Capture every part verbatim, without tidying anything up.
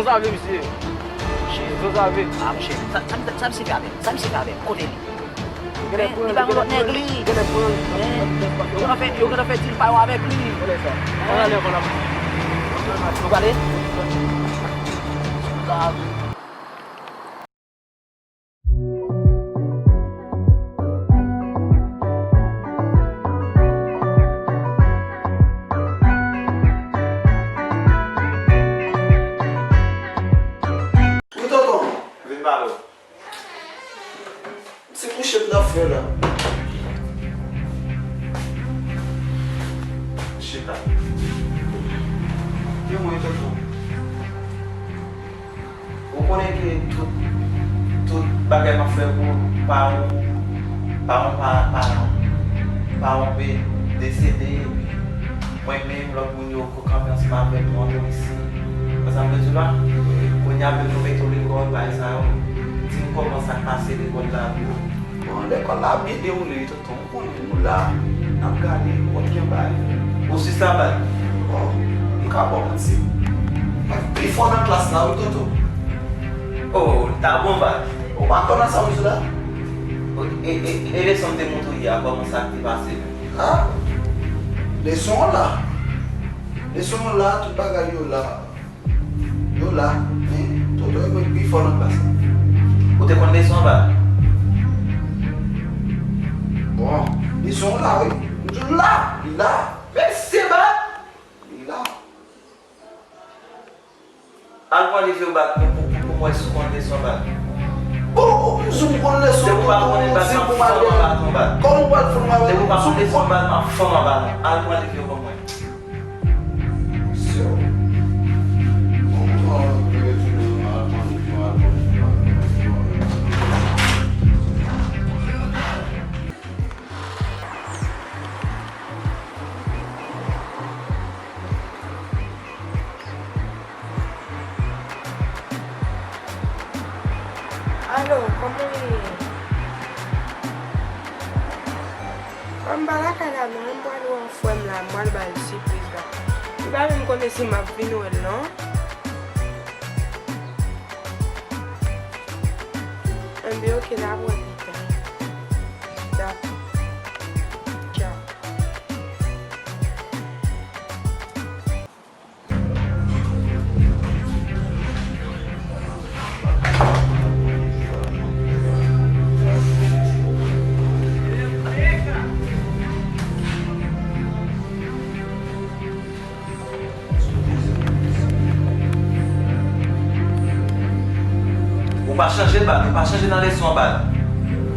Sa vle, misye. Misye, sa vle. Ah, monchè, sa, sa, sa misye fè avè m? Sa misye fè avè m? Kote li? Men, li pa yon lòt nèg li. Men, yo gentan fè, yo gentan fè dil pa yo avèk li. Konnen sa. Ann ale ankò la. Nou prale? Wi, tonton. Vin pale w. Se kouche m t ap fè la. Chita. Ke mwen, tonton. Ou konnen ke tout, tout bagay m ap fè pou pa yon, pa yon, pa, pa, pa yon pe desede, epi mwen menm, lòt moun yo ko kanpe ansanm avèk mwen, yo isi. Wè sa m vle di w la? Kounye a, pou nou mete w lekòl, bagay sa yo. Di m kòman sa k pase lekòl la pou ou. Bon, lekòl la byen dewoule, wi, tonton. Ou konnen nou la, n ap gade, wòt gen bay. Ou sista, Bad? Bon, m ka ba w manti. Mwen pi fò nan klas la, wi, tonton. Oh, li ta bon, Bad. Ou pa kwè nan sa m di w la? E, e, e leson m te montre w yè a, kòman sa k te pase menm? Ah, leson an la. Leson an la, tout bagay yo la. Yo la, men, tonton, e mwen ki pi fò nan klas la. Ou te konn leson an, Bad? Bon, leson an la, wi. M di w la, li la. Mesye, Bad! Li la. Al pran liv yo, Bad, pou, pou, pou, pou m wè si w konn leson an, Bad. Bon, ou di m konn leson an, tonton, ou di m pou m al. Depi w pa konnen, Bad, m ap fanm anba non, Bad. Kòman w pral fanm anba tonton, Bad? Depi w pa konn leson an, Bad, m ap fanm anba non. Al pran liv yo ban mwen. Alo, kòman w ye? Bon, m pa lakay la non, m pral wè yon frè m la, m pral ba l sipriz la. Li pa menm konnen si m ap vin wè l non. Enben, oke, n ap wè pita. Dakò. Tchaw. Ou pa chanje, Bad, ou pa chanje nan leson an, Bad.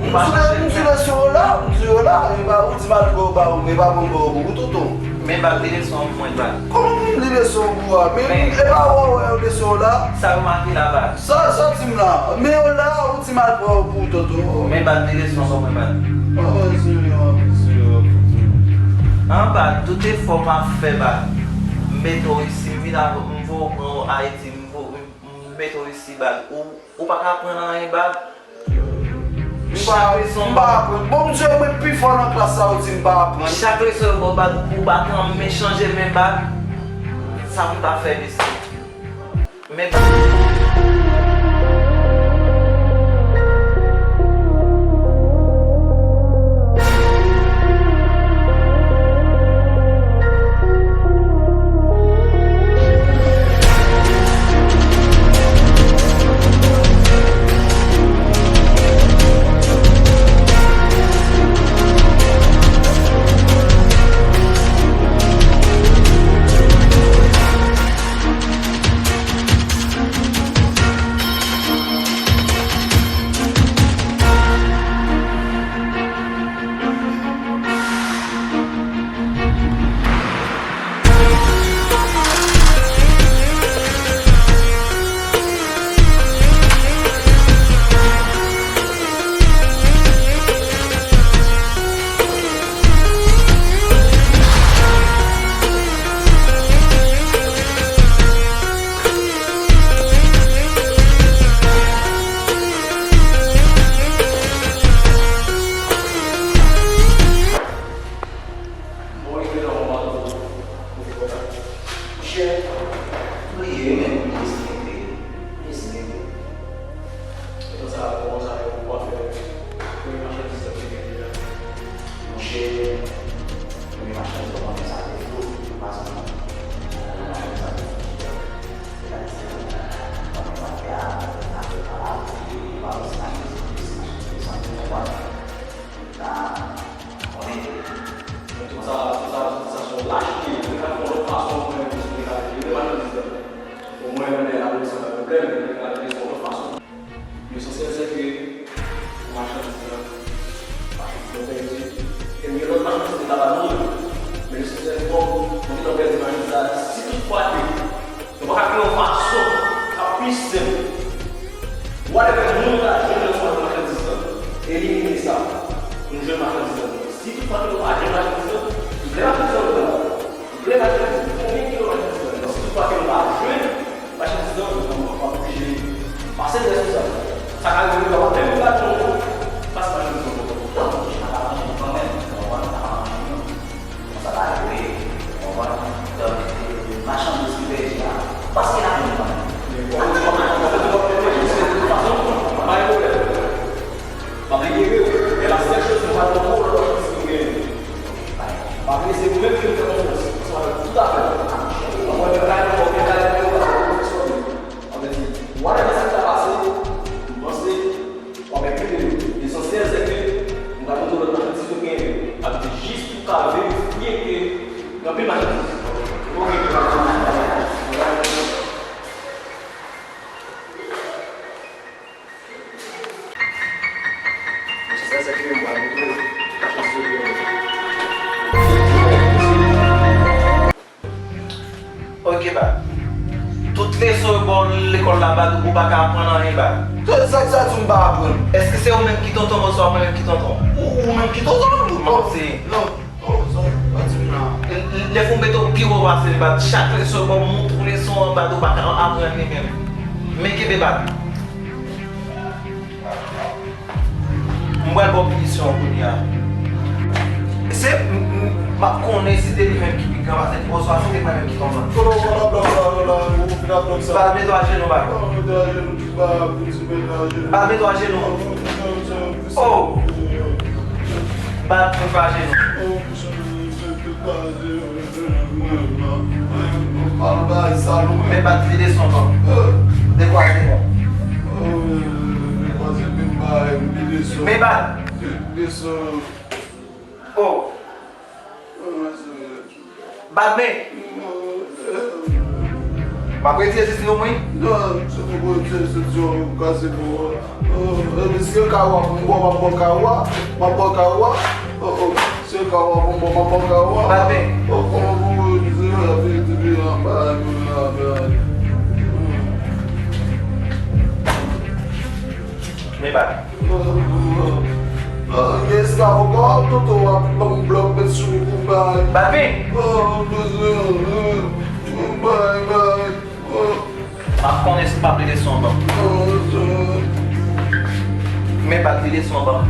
Ou pa chanje. M di leson yo la, m di yo la, e pa ou di m al pran yo ba ou, e pa bon ba ou, tonton. Men, Bad, li leson an pou mwen, Bad. Kòman pou m li leson an pou ou a? Men, men e pa ou a wè yo leson yo la? Sa yo make la, Bad. Sa, sa w di m la? Men yo la, ou di m al pran yo pou ou, tonton. Men, Bad, li leson an pou mwen, Bad. Ah, Senyè, Senyè. An, Bad, tout efò m ap fè, Bad. M mete w isi, m vin avè w, m voye w pran w Ayiti, m voye w, m mete w isi, Bad. Ou, ou pa ka aprann anyen, Bad. M pa, m pa aprann. Bon, m di w mwen pi fò nan klas la, ou di m pa aprann. Chak leson yo ba w, Bad, ou pa janm chanje men, Bad. Sa pou m ta fè, mesye? Men, Bad. Sa, pou nou jwenn machandiz lan. Si toutfwa ke nou pa jwenn machandiz lan, nou vle machandiz lan, nou vle machandiz lan, konbyen kilo machandiz lan? Si toutfwa ke nou pa jwenn machandiz lan, nou, nou ap oblije pase lè sou sa. Sa ka rive, nou pa menm gade yon moun pase machandiz lan. Donk, nou pa manje nou kanmenm, nou pa manje nou. Konsa ta rive, ou konprann? Donk, machandiz ki pèdi a, paske n ap jwenn kanmenm. Men kòm ou di, kòm ou di, kòm ou di, de tout fason, pa gen pwoblèm. M ap libere w, men la sèl choz, mwen pral pran yon lòt machandiz ki w genyen. M ap lese ou menm ke m fè konfyans, paske w ap fè tout afè. Mwen menm, kay mwen, mwen kay mwen, mwen pral konfyans. Anfen, whatever sa ki ta pase, m panse w ap enplike yo. Lesansyèl, se ke m pral montre w lòt machandiz yo genyen. Sa vle di jis pou w ka verifye ke gen anpil machandiz. Ok, m pral montre w. Lesansyèl, se ke m pral montre w machandiz yo genyen. Ok, Bad. Tout leson yo ba w lekòl la, Bad, ou pa ka aprann anyen, Bad. Sa, sa, sa di w m pa aprann? Èske se ou menm ki tonton m oswa mwen menm ki tonton? Ou, ou menm ki tonton m? M ap seye. Non, non, sa, sa di m nan. L-, l-, lè fò w mete w pi wo pase l, Bad. Chak leson yo ba w, montre w leson an, Bad, ou pa ka aprann li menm. Men kenbe, Bad. M pral ba w pinisyon an kounye a. Se, m, m, m ap konnen si se li menm ki pi gran pase l, oswa si se mwen menm ki tonton l. Kote w pran blòk sa yo la, ou fin ap blòk sa? Bad, mete w ajenou, Bad. Non, mete ajenou, pa pou di mete ajenou. Bad, mete w ajenou. Non, non, non, non. Oh! Bad, mete w ajenou. Oh, Men Bad, vide son an. Dekwaze non. Men Bad. Oh. Bad men. M ap retire sesi non mwen. Non, se pou retire sesi an, kase pou. Oh, epi si e kawo a pou m bò, m ap bò kawo a, m ap bò kawo a. Oh, oh, si e kawo a pou m bò, m ap bò kawo a. Bad men. Oh, kòman pou mwen di yo la, pi, pi, pi, anba, anba, anba. Men Bad. Oh, oh, oh. Gen esklav ankò, tonton w ap ban m blòk, met sou ou, bay. Bad men. Oh, bezwen, oh, bay, bay. Oh. M ap konnen si w p ap vide son ban m. Men Bad, vide son ban m.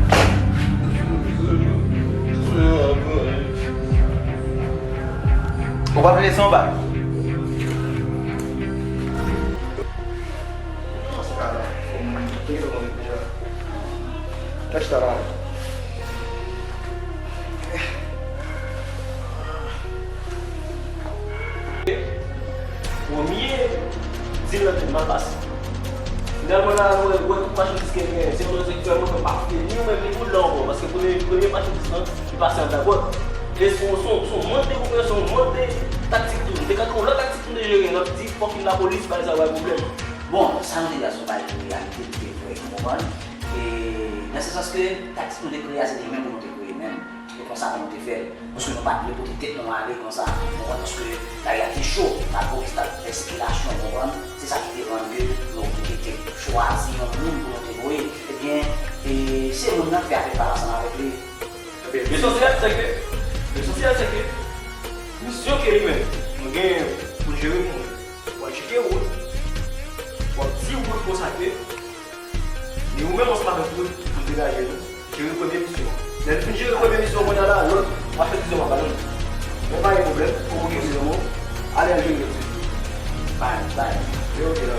Ou p ap vide son ban m? Premye dil nan te mal pase. Finalman la, mwen wè tout machandiz ke m genyen. Se yon rezon ki fè mwen pa fè ni ou menm ni pou l la ankò. Paske premye, premye machandiz lan, li pase anba pòt. E se yon, se yon, se yon mank de konpreyansyon, yon mank de taktik tou. M te ka gen yon lòt taktik pou m te jere. N ap di fòk vin lapolis, bagay sa bay pwoblèm. Bon, sa nou te di a se yon bagay ki reyalite, ki te vre, ou konprann? E nan se sans ke taktik nou te kreye a, se te menm pou nou te kreye menm. E konsa pou nou te fè l. Paske nou pa t vle pote tèt nou ale konsa. Ou konprann? Paske lari a te cho, lapolis t ap fè sikilasyon, ou konprann? Se sa ki te rann ke nou oblije te chwazi yon moun pou nou te voye. Ebyen, e se moun nan k fè afè pa l ansanm avèk li. Lesansyèl se ke, lesansyèl se ke misyon ke li menm nou genyen pou n jere pou mwen. W ap cheke wout, w ap di wout konsa ke, men ou menm ansanm avèk wout pou n degaje nou, jere premye misyon an. Lè n fin jere premye misyon an, kounye a la, lòt machandiz yo m ap ba nou. Men pa gen pwoblèm, ou konprann, ale al jere lòt. Bay, bay. Men ok la.